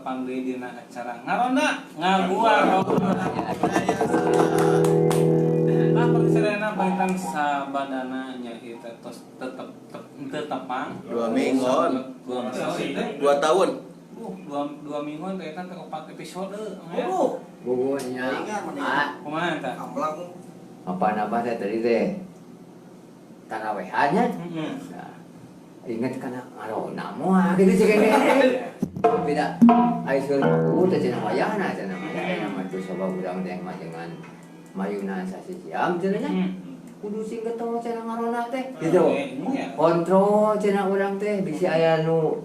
tepang deui dina acara Ngaronda Ngaguar. Nah, persadayana panginten sabadana nya ieu teh tos tetep teu tepang 2 minggu. 2 minggu. 2 tahun. 2 mingguan teh kan teh opat episode ya. Aduh, Bubunya. Ah, Kumaha eta? Amlang. Apa nabah teh tadi teh? Tarawehannya. Heeh. Nah, ingat kana ngaronda moal gitu sih kayaknya. Beda. Ai seur aku teh cenah wayahna cenah wayahna mah teu sabab urang teh majengan mayuna sasisiam cenah nya. Kudu sing getol cenah ngaronda teh gitu. Iya. Kontrol cenah urang teh bisi aya nu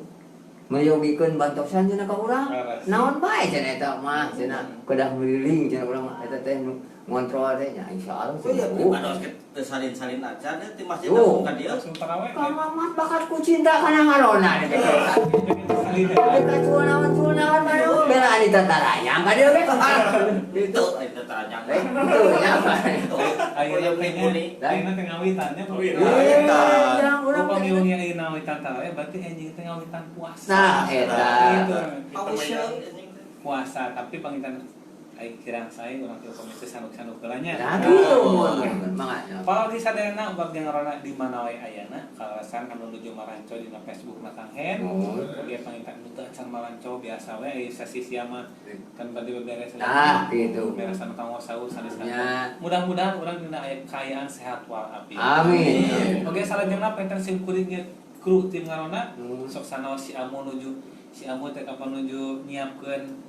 meyogikeun bantosan cenah ka urang. Leres. Naon bae cenah eta mah cenah kedah ngeliling cenah urang mah eta teh nu ngontrol teh nya insyaallah Oh iya, cenah. pribadi teu salin-salin acan di masjid Tuh. langsung ka dieu. Langsung taraweh. Kang Mamat bakat ku cinta kana ngaronda teh. Ka cunaon cunaon mana bela di tataranyang ka dieu ge. Itu eta taranyang. Eh, itu nya. Ayeuna teh Muni. ayeuna teh ngawitannya. Eh, jangan urang Upami teh. wengi ayeuna ngawitan taraweh berarti anjing teh ngawitan puasa. Nah, eta. Gitu. Ausyeun anjing teh. Puasa tapi panginten ai kirang sae urang teh upami teh sanduk-sanduk heula nya. Nah, gitu mun mangga. Kalau di sadayana warga ngaronda di mana wae ayana, kalasan anu nuju maranco dina Facebook na Kang Hen. Oge panginten nu teu acan maranco biasa we aya sesi sia mah kan bade beberes. Nah, gitu. Beres anu kanggo sahur sanes. Nya. Mudah-mudahan urang dina aya kaayaan sehat walafiat. Amin. Oke, salajengna panginten sim kuring ge kru tim ngaronda sok sanaos si Amu nuju si Amu teh kapan nuju nyiapkeun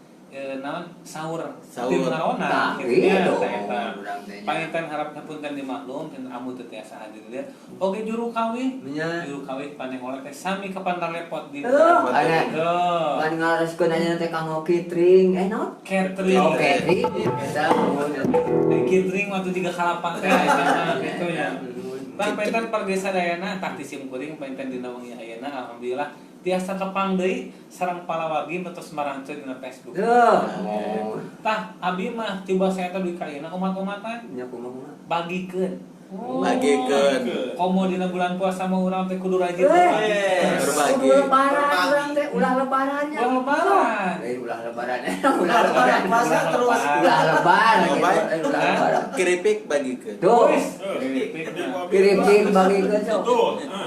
naon sahur, Sahur. tim ngaronda Nah, kitu nya, gitu. tah eta. Urang teh nya. Panginten harap hapunten dimaklum cenah Amu teu tiasa hadir dieu. Oke juru kawin, Nya. juru kawin panengoleh teh sami kapan tarepot di. Tuh, aya. Tuh. Pan ngareskeun anya teh kanggo catering, eh naon? Catering. Oh, catering. Eta mun. Eh, catering waktu tiga kalapan teh eta mah gitu ya. Tah panginten wargi sadayana tah ti sim kuring panginten dina wengi ayeuna alhamdulillah tiasa tepang deui sareng palawargi betos maranco dina Facebook. Tuh, mun. Tah abi mah tiba saya teh dugi ka ayeuna umat-umatan Nya kumaha? Bagikeun. Oh. Bagikeun. Komo dina bulan puasa mah urang teh kudu rajin Eh. berbagi. Berbagi. Kudu lebaran urang teh, ulah lebarannya. Ulah lebaran. Eh, ulah lebaran. Ulah lebaran. Puasa Ulah terus. lebaran. Ulah lebaran gitu. Baik. Eh, ulah lebaran. Keripik bagikeun. Tuh, Wis, keripik mah. keripik bagikeun sok. Tuh.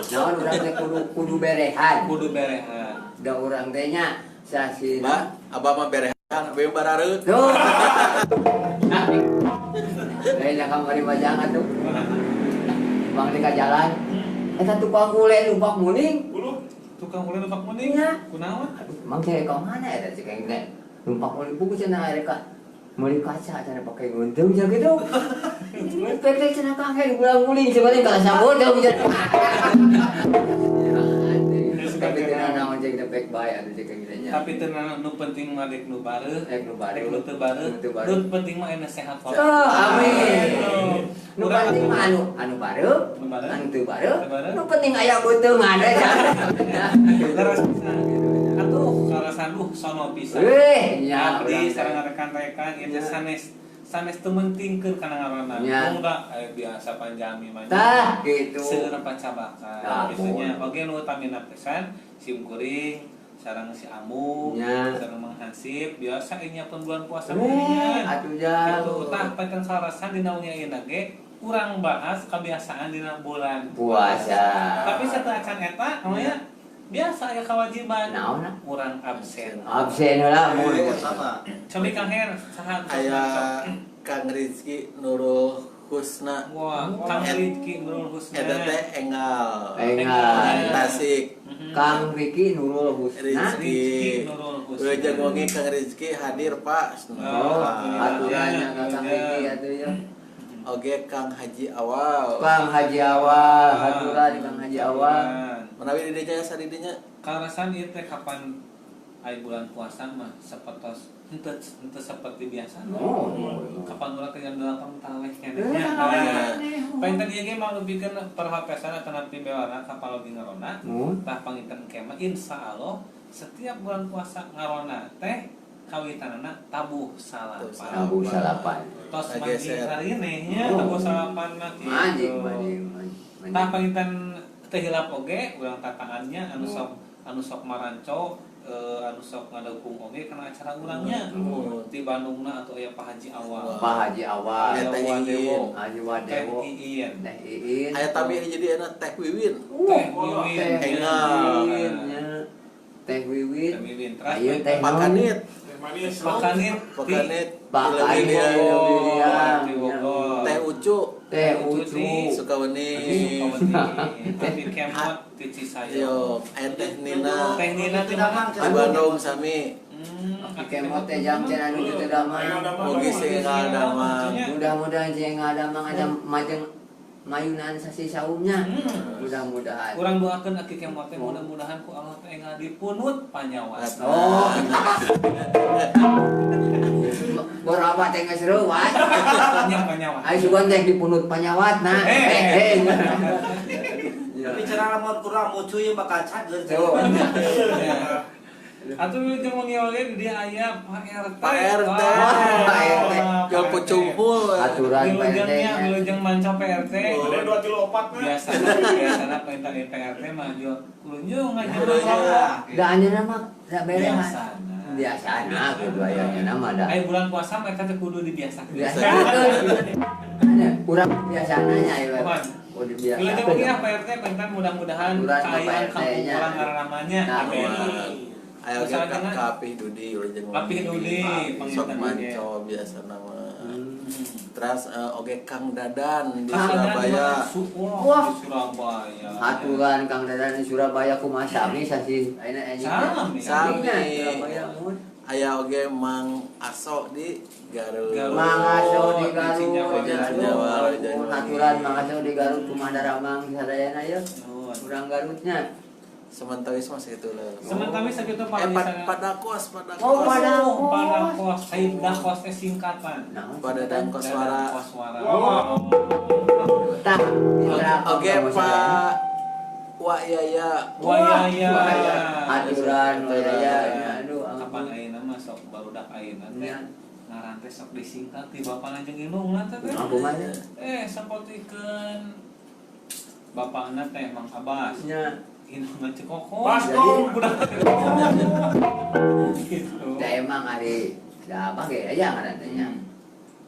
Naon urang teh kudu kudu berehan. Kudu berehan. Da urang teh nya sasina. Bah, abah mah berehan, abah mah barareut. Tuh. Lain kamari mah jangan tuh. Bang di jalan. Eta tukang ule numpak muning. Uluh. Tukang ule numpak muning. Iya. Kunaon? Aduh, mang teh ka mana eta cek aing teh. Numpak muning buku cenah rek meuli kaca cenah pake nguntung cenah gitu. Pek teh cenah kakek ulang muling cenah teh kalah sabodo cenah. Tapi teu naon cek teh pek bae atuh cek aing teh nya. Tapi teu nu penting mah dek nu bareuh. Rek nu bareuh. Rek nu teu bareuh. Nu teu bareuh. Nu penting mah enak sehat Oh, amin. Nu Urang penting mah anu anu bareuh, Nu bareuh. anu teu bareuh, Teu bareuh. nu penting aya beuteungan we. Leres pisan. Atuh karasan duh sono pisan. Eh, nya Abdi urang teh. sareng rekan-rekan ieu teh Nya. sanes sanes teu mentingkeun kana ngaranna. Nya. Mung da biasa panjami mah. Tah gitu. Seueur pacabakan. Tah, Biasanya mun. oge nu utamina pisan sim kuring sareng si Amu, Nya. sareng Mang Hansip, biasa ieu nyiapkeun bulan puasa Eh, nya. atuh jauh. Gitu. Tah panten sarasan dina wengi ayeuna ge urang bahas kebiasaan dina bulan Puasa.. Tapi setelah acan eta namanya biasa aya kewajiban. Naon nah? Urang absen. Absen lah mun. Eh, sama. Cobi Kang Her, saha? Aya Kang Rizky Nurul Husna. Wah, Kang Rizky Nurul Husna. Eta teh enggal. Enggal. Tasik. Kang Riki Nurul Husna. Rizky. Rizky Nurul Husna. Wilujeng wengi Kang Rizky hadir, Pak. Oh, Alhamdulillah. aturannya ka Kang Riki atuh ya. Oge Kang Haji Awal. Kang Haji Awal, aturan Kang Haji Awal. Menawi di dinya sadidinya Karasan ieu teh kapan ai bulan puasa mah sapertos henteu henteu seperti biasa. Oh. Kapan urang teh jam 8 tarawih keneh Eh, nya. tarawih Nah, keneh. panginten ieu ge malebihkeun perhotesan atanapi bewarna ka palogi ngaronda. Mun. Tah panginten engke mah insyaallah setiap bulan puasa ngaronda teh kawitanana tabuh salapan. Tabuh salapan. Tos Ngageser. manjing harineh nya Oh. tabuh salapan mah gitu. Manjing, manjing, manjing. Tah panginten teu hilap oge urang tatangannya anu sok maranco. anu sok ngadukung oge kana acara urangnya. Di Bandungna atau aya Pak Haji Awal. Pak Haji Awal, Teh Iin. Haji Wadewo, Teh Iin. Teh Iin. Aya tabi jadi enak Teh Wiwin. Teh Wiwin. Teh Wiwin. Teh Wiwin. Teh Wiwin. Terus Ayo Teh Pak Kanit. Pakanit. Pakanit. Pak Kanit. Teh Ucu. Teh Ucu. Sukaweni. Tapi kemot ti Cisayong. Yo, aya Teh Nina. Teh Nina ti mana? Di Bandung sami. Kemot teh jam cenah nu teu damang. Mugi sing ngadamang. Mudah-mudahan jeung ngadamang ada majeng mayunan sasi saumnya. Mudah-mudahan. Urang doakeun aki kemot teh mudah-mudahan ku Allah teh ngadipunut panyawat. Oh. Borawa teh geus reuwas. Nya panyawat. Ai sugan teh dipunut panyawat nah. Tapi cenah lamun kurang mucu ieu bakal cager. Atuh wilujeng wengi oge di dieu aya Pak RT. Pak RT. Pak RT. Jual pucunghul. Aturan Pak RT. Wilujeng manca Pak RT. Ada 2 kilo 4 mah. Biasana pengen Pak RT mah jual kulunjung aja rokok. Da anjeunna mah da berehan. Biasana kudu aya nya mah da. Aya bulan puasa mah eta teh kudu dibiasakeun. Biasakeun. Urang biasana nya ieu. Oh dibiasakeun. Wilujeng wengi Pak RT pengen mudah-mudahan kaayaan kampung urang ngaranamanya. Amin. Ayo ge ka Apih Dudi wilujeng wengi. Apih Dudi sok manco biasana mah. Terus oge Kang Dadan di Surabaya. Wah, di Surabaya. Aturan Kang Dadan di Surabaya kumaha sami sasih ayeuna anjing. Sami. Surabaya mun. Aya oge Mang Aso di Garut. Mang Aso di Garut. Aturan Mang Aso di Garut kumaha daramang sadayana ye. Urang Garutnya. Sementawis mah sakitu lah. Sementawis sakitu Padakos, Padakos. Oh, Padakos. Padakos. Ai dakos teh singkatan. Padadang Koswara. Koswara. Tah. Oke, Pak Wayaya. Wayaya. Aturan Wayaya. Aduh, kapan ayeuna mah sok barudak ayeuna teh. Ngaran teh sok disingkat ti bapana jeung indungna teh. Kumaha? Sapertikeun bapana teh Mang Abbas. Nya. Indungna Cekoko. Baskom budak gitu. Da emang ari da abah ge aya ngaran teh nya.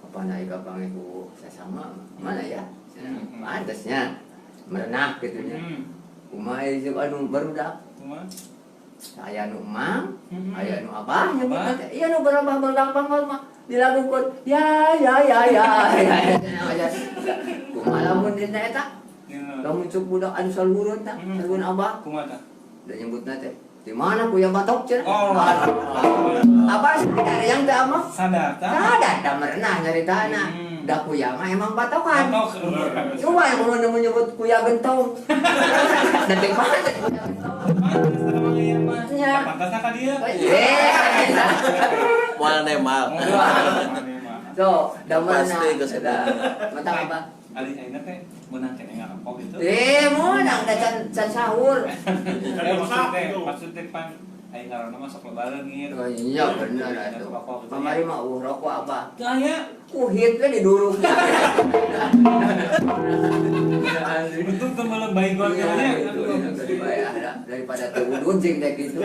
Kapan ai kapange ku sasama mana ya? Pantasnya merenah kitu nya. Kumaha ieu anu barudak? Kumaha? Aya nu emang, aya nu abah nyebutna teh. Ieu nu barabah barudak pangol mah dilagukeun ya ya ya ya. Kumaha lamun dina eta? Lamun cuk budak anu saluhurun tah, saluhurun abah. Kumaha tah? Da nyebutna teh. Di mana kuya batok cenah? Oh. Abah sadar yang teh amah? Sadar tah. Sadar da merenah nyaritana. Da kuya mah emang batokan. Cuma yang mau menyebut kuya gentong. Da teh pantes kuya gentong. Pantes emang ieu mah. Pantasna ka dieu. Moal nemal. So, da merenah. Pasti geus eta. Mantap abah. Ari ayeuna teh meunang keneh ngarokok gitu. Meunang da can sahur. Maksud teh pan aya ngaranna mah sok lebaran gitu. Oh iya bener atuh. Kamari mah rokok abah. Teu aya. Kuhit we diduruk. Betul teu meuleuh baygon nya. Daripada teu udun cing teh kitu.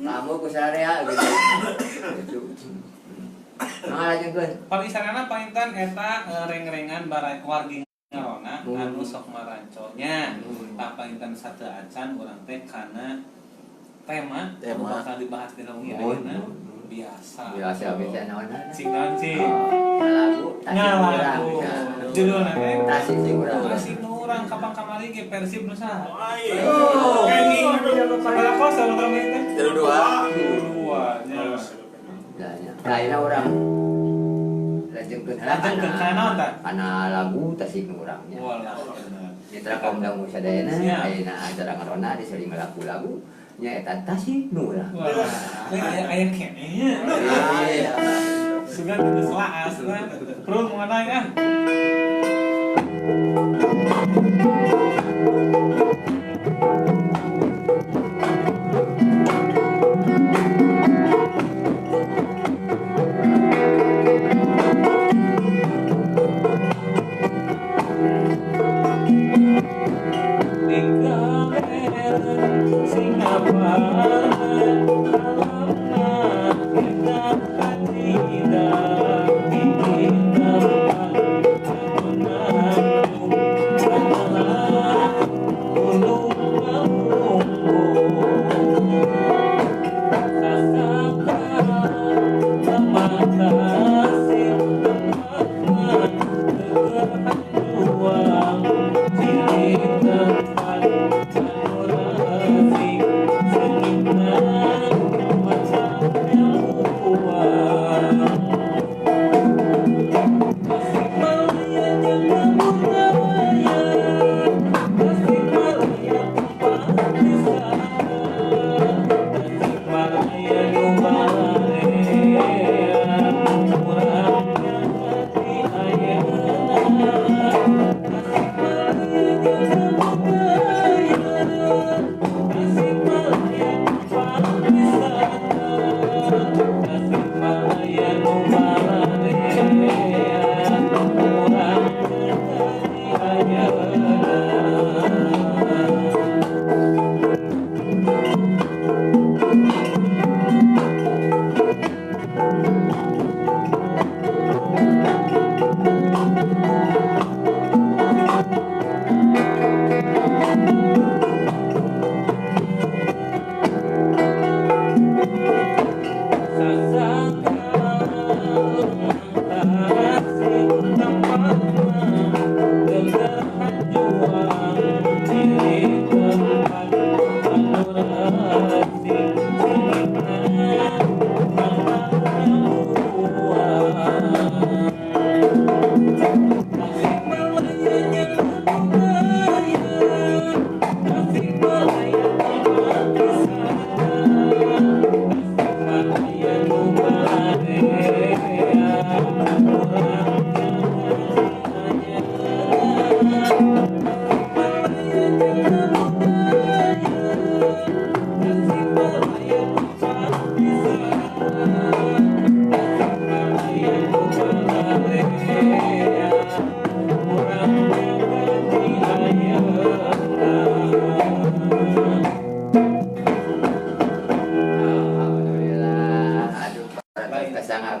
Kamu ku sarea gitu. Gitu. Nah, lanjutkeun. Palisarana paintan eta reng-rengan wargi ngarona anu sok maranconya. Tah paintan sateu acan urang teh kana tema anu bakal dibahas dina wengi ayeuna biasa. Biasa biasa naon? Cing naon cing? Ngalagu Ngalagu. Judulna teh Tasik nu urang. Tasik nu urang kapan kamari ge Persib nu saha? Oh. Sabaraha kos sabaraha teh? 2. 2 nya. Nah, ayeuna urang lajengkeun Lajengkeun kana naon tah? Kana lagu Tasik nu urang nya. Walah bener. Mitra kaum dangu sadayana ayeuna acara ngarona diseli ngalagu lagu nya eta Tasik nu urang. Wah, aya keneh nya. Iya. Sugan geus laas lah. Perlu mengenai ah. Singapura.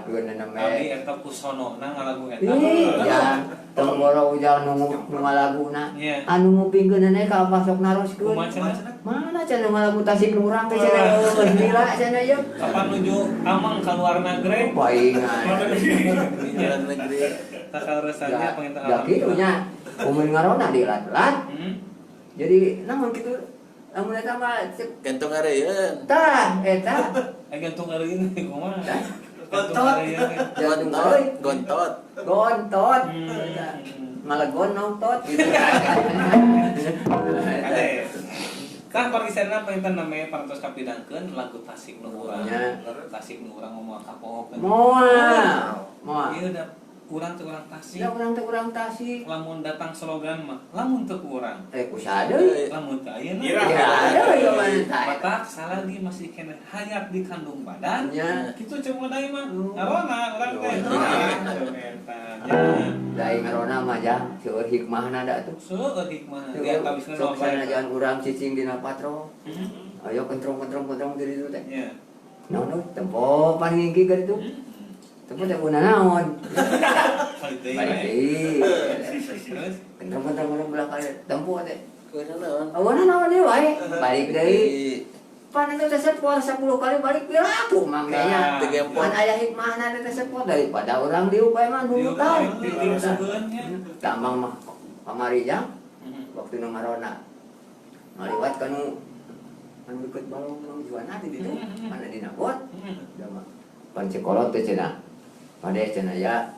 Dibacakeun na Abi me. eta kusono na ngalagu eta. Ih, ya, tong boro ujang nu ngalaguna. Iya. Anu ngupingkeun na ka abah sok naroskeun. Kumaha cenah? Mana cenah ngalagu Tasik nu urang teh cenah geus lila cenah ieu. Kapan nuju amang ka luar negeri? Paingan. Jalan negeri. Takaleresannya panginten Ya kitu nya. Kumun ngarona dilat-lat. Hmm. Jadi namun kitu lamun eta mah cek Gantung areun. tah eta Eh gantung eureun kumaha? Tah. Gantung Gontot. eureun. jantung Gontot, euy. gontot. Gontot. Hmm. Eta. Ngalegon nongtot gitu. Ade. Tah pargisana panginten namanya parantos kapidangkeun lagu Tasik nu urang. Nya. Tasik nu urang moal kapok. Moal. Moal. Ieu da urang teh urang Tasik. Ya urang teh urang Tasik. Lamun datang slogan mah, lamun teu ku urang. Eh kusaha deui? Lamun teu ayeuna. Ira. Ya deui mana tah. Matak salagi masih kena hayat di kandung badan. Nya. Kitu cek modai mah. Oh. Ngarona urang teh. Oh. Eta nya. Da ngarona mah jang seueur hikmahna da tuh. Seueur hikmah. Di antawisna Sok nu sanajan urang cicing dina patro. Hmm. Ayo kentrong-kentrong kentrong di ditu teh. Nya. Naon euy tempo paningki ka ditu. Tempo teh guna naon. Balik deui. Balik deui. Terus Kentrong-kentrong kentrong belah kali tempo teh. Kudu naon? Awana naon deui wae. Balik deui. Pan eta teh sepor 10 kali balik piraku mang teh nya. Teu gempor. Pan aya hikmahna teh sepor daripada urang diuk bae mah nurutan. Diusukeun nya. Tah mang mah kamari jang Hmm. waktu nu ngarona. Ngaliwat kanu anu deket balong mang juana di ditu, mana dina got. Hmm. Da mah pan sekolot teh cenah. Pade cenah ya.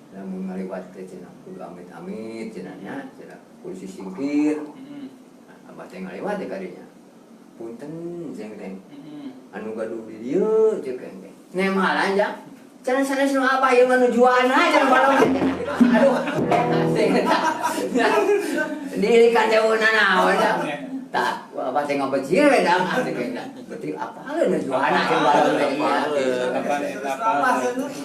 Lamun ngaliwat teh cenah kudu amit-amit cenah nya, cenah kudu sisingkir. Hmm. Abah teh ngaliwat teh kadinya. Punten jeung teh Hmm. anu gaduh di dieu ceuk teh. Nemalan jang. Cenah sanes nu abah ieu mah nu juana cenah balong. Aduh. Asing eta. Dirikan jauhna naon jang. Tah, abah teh ngabecir we dang asing eta. Berarti apaleun nu juana jeung balong teh ieu. Kapan eta apa?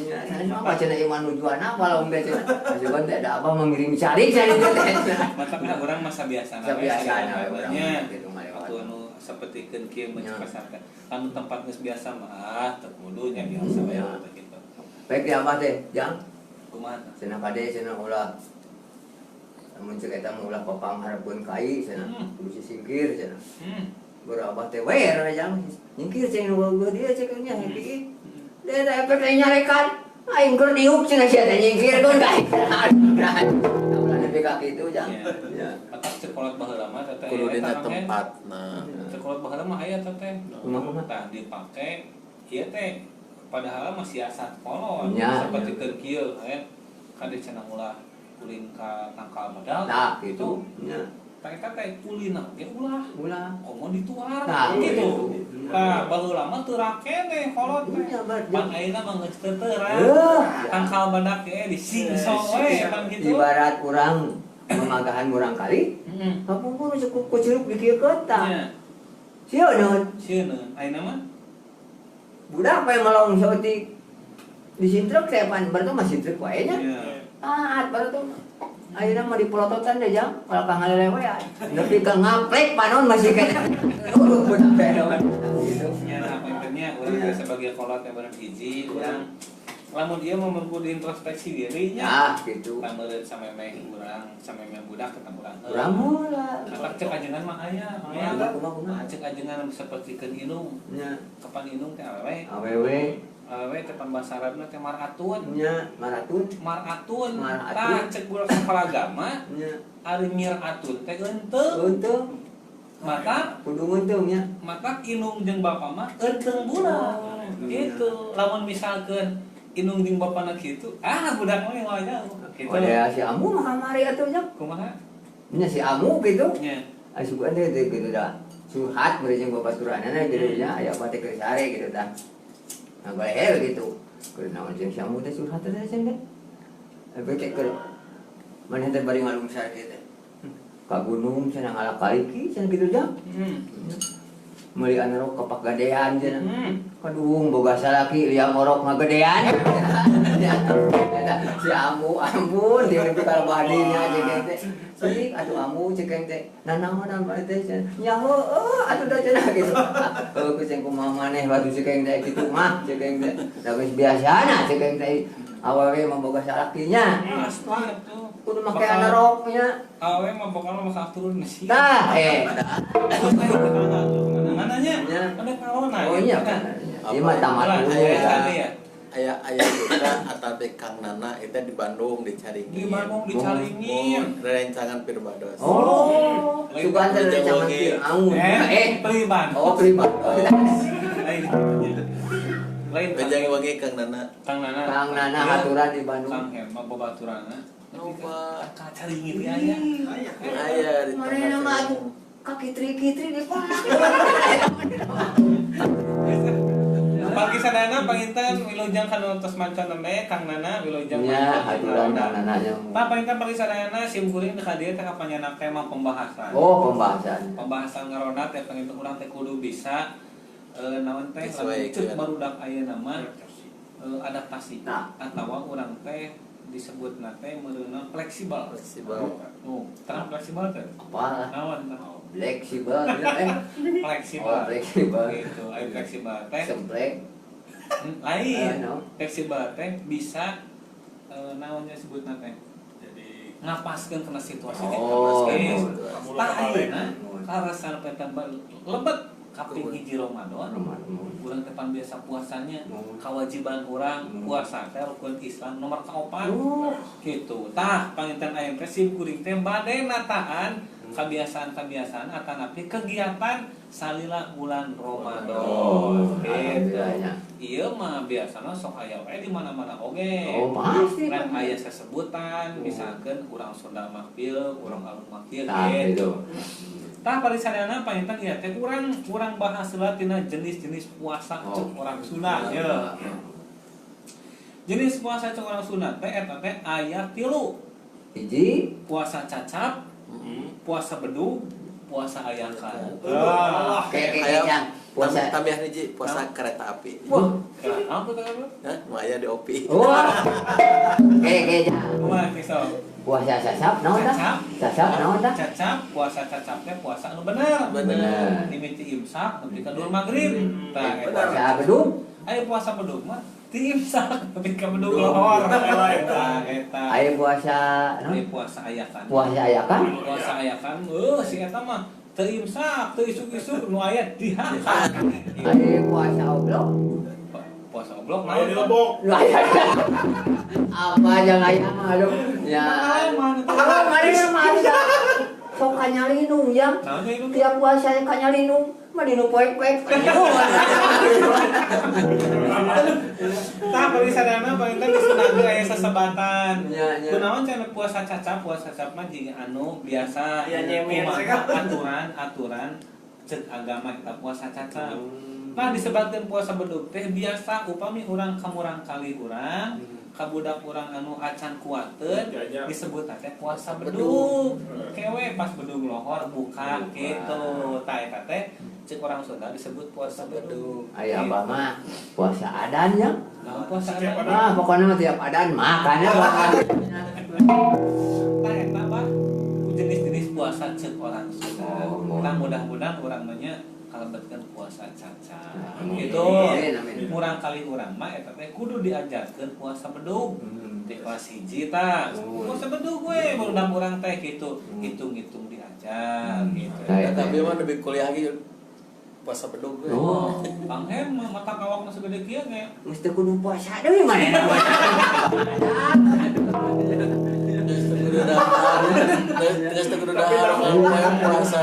Iya, sanes mah abah cenah ieu mah nu juana balong teh cenah. Asupan teh da abah mengirim cari cari teh. Matakna urang masa biasa Masa biasana we urang nya. gitu ngalewat. Atuh anu sapertikeun kieu mah Nya. pasar teh. Anu tempat geus biasa mah teu kudu nya biasa we Nya. gitu. Baik di abah teh, jang. Kumaha tah? Cenah kade cenah ulah lamun ceuk eta mah ulah papang hareupeun kai cenah kudu sisingkir cenah. Baru abah teh wer jang nyingkir cenah nu geuh dia ceuk nya happy. Dia teh efek teh nyarekan. Aing keur diuk cenah sia teh nyingkirkeun ka aing. Nah, ulah nepi ka kitu jang. Nya. Ya. Matak ceuk kolot baheula mah teh Kudu eta dina mah, tempat. Nah, Ceuk kolot baheula mah aya teh teh. Kumaha? Tah dipake ieu teh padahal mah siasat kolot Nya. sapertikeun kieu kan. Kade cenah ulah ulin ka tangkal badak. Nah, kitu. Nya. Tah eta teh ulina ge ulah. Ulah. Komo dituar Nah, gitu. gitu. Tah baheula mah teu rakene kolot teh. Nya, bar- Pan ayeuna mah geus teu terang. Heuh. Tangkal badak ge disingso we pan gitu. Ibarat urang memagahan murang kali, Heeh. kapungkur cukup kucuruk di kieu kota. Nya, Sieun sieun ayeuna mah budak bae melong saeutik di sintrek teh pan baru tuh masih truk wae nya. nya. Taat baru tuh ayeuna mah dipelototan deh jang kalau ka ngalelewe ya. Nepi ka ngaplek panon masih kena. Nurut budak teh gitu. Nya nah pangintennya urang teh sebagai kolot yang bareng hiji urang lamun ieu mah mun kudu introspeksi diri nya. Ya gitu. Tameureun samemeh urang, samemeh budak ketemu urang. Urang heula. Katak cek ajengan mah aya, aya. Kumaha kumaha. Nah, cek ajengan sapertikeun indung. Nya Kapan indung teh awewe? awewe Awewe teh pan bahasa Arabna teh maratun. nya maratun Maratun. Maratun. Tah cek budak sekolah agama nya ari miratun teh eunteu. untung Mata kudu untung nya. mata indung jeung bapa mah eunteng budak. Gitu. Lamun misalkeun indung jeung bapana kitu, ah budak mah moal jauh. Gitu. Oh ya si Amu mah kamari atuh nya. Kumaha? Nya si Amu gitu. Nya. Ai sugan teh teh gitu dah. Curhat bari jeung babaturanana gitu nya aya apa teh keur sare gitu dah. Nah baleher gitu. Keur naon jeung si Amu teh curhat teh cenah teh. Tapi teh keur maneh teh bari ngalungsar kieu teh. Ka gunung cenah ngalak kaliki cenah kitu jang. Hmm. Meuli anorok ka Pagadean cenah. Kadung boga salaki liang orok ngagedean. Si ambu ampun dia nepi ka badinya cek teh. Cik atuh ambu cek teh. Nanaon ambu teh cenah. Nya heueuh atuh da cenah kitu. Heuh kucing kumaha maneh batu cek teh kitu mah cek teh. Da geus biasana cek teh awewe mah boga salakinya. Asli tuh. Kudu make anorok nya. Awewe mah bakal mah turun sih. Tah eh. Mananya? Ada corona. Oh iya kan. Ieu mah tamat dulu ya. Aya aya juga atabe Kang Nana itu di Bandung dicaringin. Di Bandung dicaringin. Rencangan Pirbados. Oh, sugan teh rencangan Firaun. Priban. Oh, Priban. Lain. Lain Benjang wangi Kang Nana. Kang Nana. Kang Nana aturan di Bandung. Kang Herma babaturanna. Loba. Kacaringin ya aya. Aya di Mana mah kaki tri-kitri di Pagi sadayana panginten wilujeng kanu tos manca nembe Kang Nana wilujeng nya aturan Kang Nana nya. Tah panginten pagi sadayana sim kuring teh ka dieu teh kapanyanak tema pembahasan. Oh, pembahasan. Pembahasan ngaronda teh panginten urang teh kudu bisa naon teh ceuk barudak ayeuna mah adaptasi atawa urang teh disebutna teh meureunna fleksibel. Fleksibel. Oh, terang fleksibel teh. Apa? Naon teh? Fleksibel eh. Fleksibel. Oh, fleksibel. Gitu, ayo fleksibel teh. Semplek. Lain. Fleksibel teh bisa naonnya sebutna teh. Jadi ngapaskeun kana situasi teh. Oh. Tah ayeuna karasan tambah lebet kaping hiji Ramadan. Urang teh pan biasa puasanya, kewajiban urang puasa teh rukun Islam nomor kaopat. Gitu. Tah panginten aya teh sim kuring teh bade nataan kebiasaan-kebiasaan atanapi kegiatan salila bulan Ramadan. Oh, gitu. Ieu mah biasana sok aya we di mana-mana oge. Oh, pasti. Kan aya sesebutan, misalkan urang Sunda mah kieu, urang Alung mah kieu gitu. Tah parisadana panginten ieu teh urang bahas heula tina jenis-jenis puasa ceuk urang Sunda ye. Jenis puasa ceuk urang Sunda teh eta teh aya 3. Hiji, puasa cacap, puasa bedug, puasa ayakan. Kayak puasa tambah hiji puasa kereta api. Wah, apa teh apa? Hah, nu aya di OPI. Wah. Kayak kumaha kisah? Puasa cacap naon tah? Cacap naon tah? Cacap, puasa cacap teh puasa anu bener. Bener. Dimiti imsak nepi ka dur magrib. Tah, puasa bedug. Aya puasa bedug mah ti imsak nepi ka bedug lohor. Eta eta. Aya puasa naon? Aya puasa ayakan. Puasa ayakan? Puasa ayakan, si eta mah teu imsak, teu isuk-isuk nu aya dihakan. Aya puasa oblok. Puasa oblok naon di lebok. Apa aja aya mah aduh. Ya. Pengalaman. Pengalaman mah ada. Sok kanyalinung yang tiap puasa kanyalinung mah dinu poek-poek. Tah parisadana panginten di Sunda ge aya sesebatan. Kunaon cenah puasa cacap mah jiga anu biasa aturan-aturan ceuk agama kita puasa cacap. Nah disebutkan puasa bedug teh biasa upami urang kamurang kali urang kabudak urang anu acan kuateun disebut teh puasa bedug. Kewe pas bedug lohor buka gitu. Tah eta teh ceuk urang Sunda disebut puasa bedug. Aya abah mah puasa adan nya. Nah, puasa adan. Ah pokona mah tiap adan makannya. Tah eta mah jenis-jenis puasa ceuk orang Sunda. Tah mudah-mudahan urang mah nya kalebetkeun puasa caca. Gitu. Murang kali urang mah eta teh kudu diajarkeun puasa bedug. Di kelas 1 tah. Puasa bedug we barudak urang teh kitu. Hitung-hitung diajar gitu. Tapi mah lebih kuliah ge puasa bedug we. Oh, Kang Hem mah mata kawakna segede kieu ge. Geus teu kudu puasa deui manehna. Geus teu kudu dahar puasa.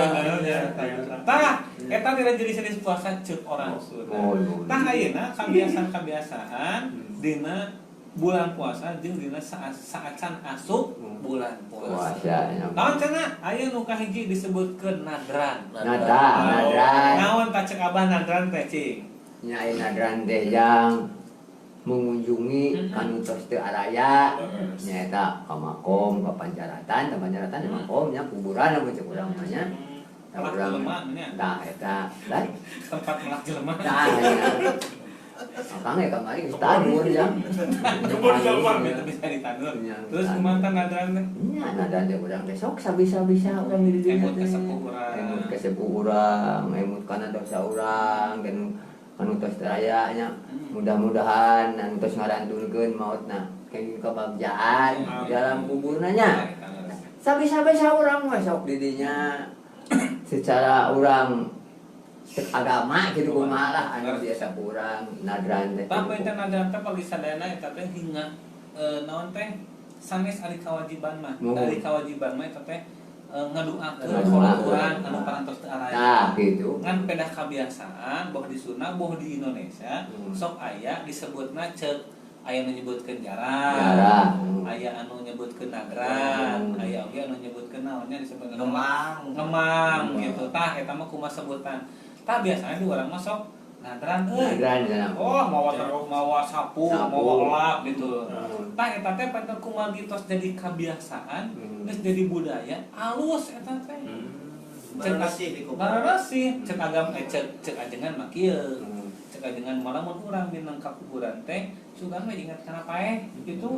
Tah eta tidak jenis-jenis puasa ceuk orang Sunda. Tah ayeuna kabiasaan-kabiasaan dina bulan puasa jeung dina saacan asup bulan puasa. Naon cenah aya nu kahiji disebutkeun nadran. Nadran. Naon tah ceuk abah nadran teh cing? Nya aya nadran teh jang mengunjungi kanu tos teu araya nyaeta ka makom ka pancaratan, ka pancaratan makom nya kuburan lamun ceuk urang mah nya. Melak jelema nya. Tah eta. Tempat melak jelema. Tah. Akang ya kamari geus tandur jang. Kebun jelema itu bisa ditandur. Terus kumaha nadran teh? Nya nadran teh urang teh sok sabisa-bisa urang di dieu. Emut kasepuh urang. Emut kasepuh urang, emut kana dosa urang, kan anu tos raya nya. Mudah-mudahan anu tos ngarantunkeun maotna kenging kebagjaan dalam kuburna nya. Sabisa-bisa urang mah sok di dinya. Secara urang agama gitu kumaha lah anu biasa kurang nadran teh. Tapi teh nadran teh pagi sadayana eta teh hingga naon teh sanes ari kawajiban mah. Dari kewajiban mah eta teh ngaduakeun urang anu parantos teu araya. Tah gitu. Ngan pedah kabiasaan boh di Sunda boh di Indonesia sok aya disebutna ceuk aya nu nyebutkeun jarah. Aya anu nyebutkeun nadran, aya oge anu nyebutkeun naonnya disebut ngemang. Ngemang gitu. Tah eta mah kumaha sebutan. Tah biasanya di urang mah sok nadran euy. Nadran. Oh, mawa sapu, mawa elap gitu. Tah eta teh panten kumaha tos jadi kabiasaan, geus jadi budaya alus eta teh. Cek bararasih, cek agam cek ajengan mah kieu. Cek ajengan malah mun urang minang ka kuburan teh sugan we ingat kana paeh gitu.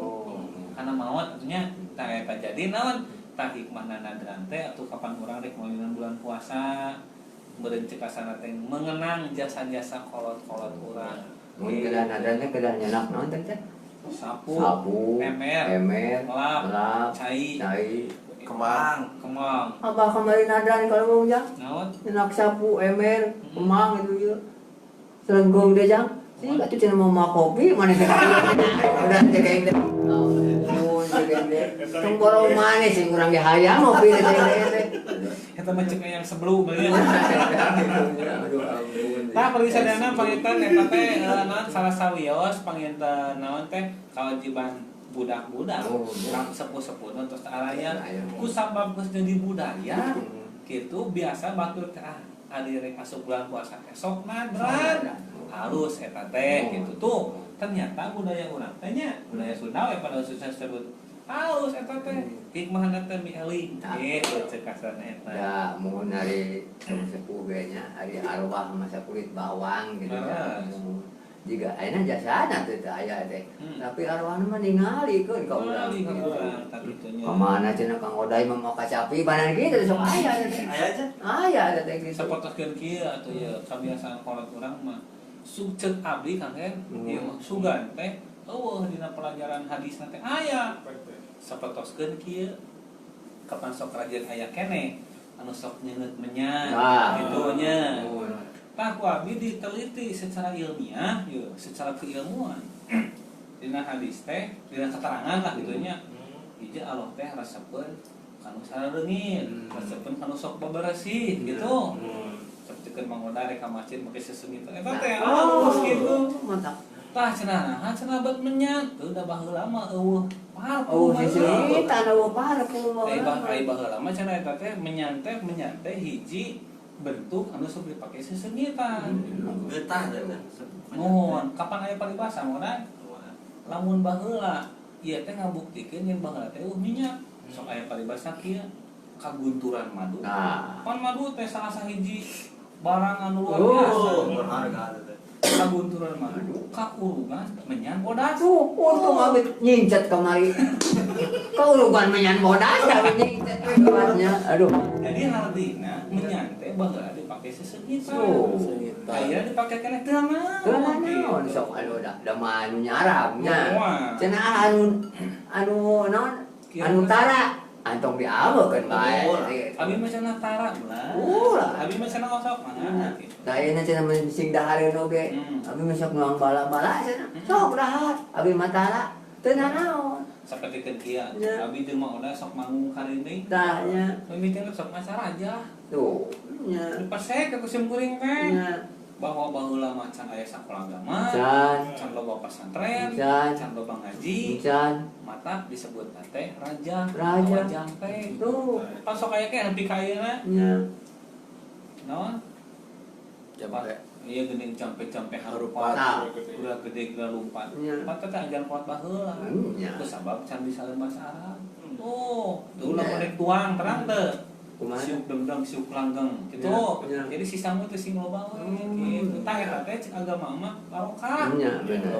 Kana maot atunya tah eta jadi naon tah hikmahna nadran teh atuh kapan urang rek meuleunan bulan puasa meureun cek asana teh mengenang jasa-jasa kolot-kolot urang. Mun kedah nadran teh kedah nyenak naon teh? Sapu, emer, lap, cai, kemang. Abah kamari nadran kalau mau jang? Naon? Nyenak sapu, emer, kemang gitu ieu. Selenggung deh jang. Sih atuh cenah mau makan kopi mana teh. Udah teh kayak teh. Ampun teh teh. Tong borong maneh sing urang ge hayang ngopi teh teh. Eta mah cek yang sebelum beuh. Aduh ampun. Tah perwisadana panginten eta teh naon salah sawios panginten naon teh kewajiban budak-budak. Sepuh-sepuhna tos araya ku sabab geus jadi budaya kitu biasa batur teh ari rek asup bulan puasa teh sok nadran. Halus eta teh gitu tuh. Ternyata budaya urang teh nya budaya Sunda we pada khususnya disebut halus eta teh hikmahna teh mieling gitu cek kasarna eta. Ya mun ari sepuh ge nya ari arwah masa kulit bawang gitu ya. Jiga ayeuna jasana teh aya teh. Tapi arwahna mah ningalikeun ka urang. Ka mana cenah Kang Oday mah mau kacapi banan kitu sok aya teh. Aya aja. Aya teh gitu. Sapotoskeun kieu atuh ieu kabiasaan kolot urang mah. Cek abdi Kang Hen, ieu mah sugan teh eueuh dina pelajaran hadisna teh aya. Sapotoskeun kieu kapan sok rajin aya keneh anu sok nyeungeut menyan kitu nya. Tah ku abdi diteliti secara ilmiah ieu, secara keilmuan. Dina hadis teh, dina keterangan lah kitu nya. Hiji Allah teh resepeun kanu saraleungit, resepeun kanu sok baberesih gitu. Sapertikeun Mang Oda rek ka masjid make seseungit eta teh alus gitu. Mantap. Tah cenah naha cenah bet menyan teu da baheula mah eueuh parfum. Oh, seseungitan eueuh parfum. Ai baheula mah cenah eta teh menyan teh hiji bentuk anu sok dipake seseungitan. Getah teh. Nuhun, kapan aya paribasa Mang Oda? Lamun baheula ieu teh ngabuktikeun yen baheula teh eueuh minyak. Sok aya paribasa kieu kagunturan madu. Pan madu teh salah sahiji barang anu luar biasa berharga teh. Kagunturan madu kaurugan menyan bodas. Tuh, untung abis nyincet kamari. Kaurugan menyan bodas tapi nyincet we gelasnya. Aduh. Jadi artina menyan teh baheula dipake seseungitan. Ayeuna dipake keneh teu naon. Teu naon sok anu da mah anu nyaram nya. Cenah anu naon? Anu tara. Antong diawekeun bae. Abi mah cenah tara ulah. Ulah. Abi mah cenah osok mana gitu. Da ayeuna cenah mun sing dahareun oge. Abi mah sok nuang bala-bala cenah. Sok dahar. Abi mah tara. Teu nanaon. Sapertikeun kieu. Abi jeung Mang Oda sok manggung karinding. Tah nya. Mimitina sok maca raja. Tuh nya. Dipasek ka sim kuring teh. Nya. Bahwa baheula mah can aya sakola agama, can loba pesantren, can loba ngaji, mata disebut teh raja, wajang teh. Tuh. Pas sok aya ke nepi ka ayeuna. Nya. Naon? Jampe. Iya geuning jampe-jampe harupat. Ulah gede geura lumpat. Mata teh ajaran kuat baheula. Nya. Ku sabab can bisa bahasa Arab. Tuh, tuh lamun rek tuang terang teu. Kumaha? Siuk dengdeng, siuk langgeng gitu. Ya, ya. Jadi si sangu teh sing loba we gitu. Tah eta teh cek agama mah barokah. Nya bener.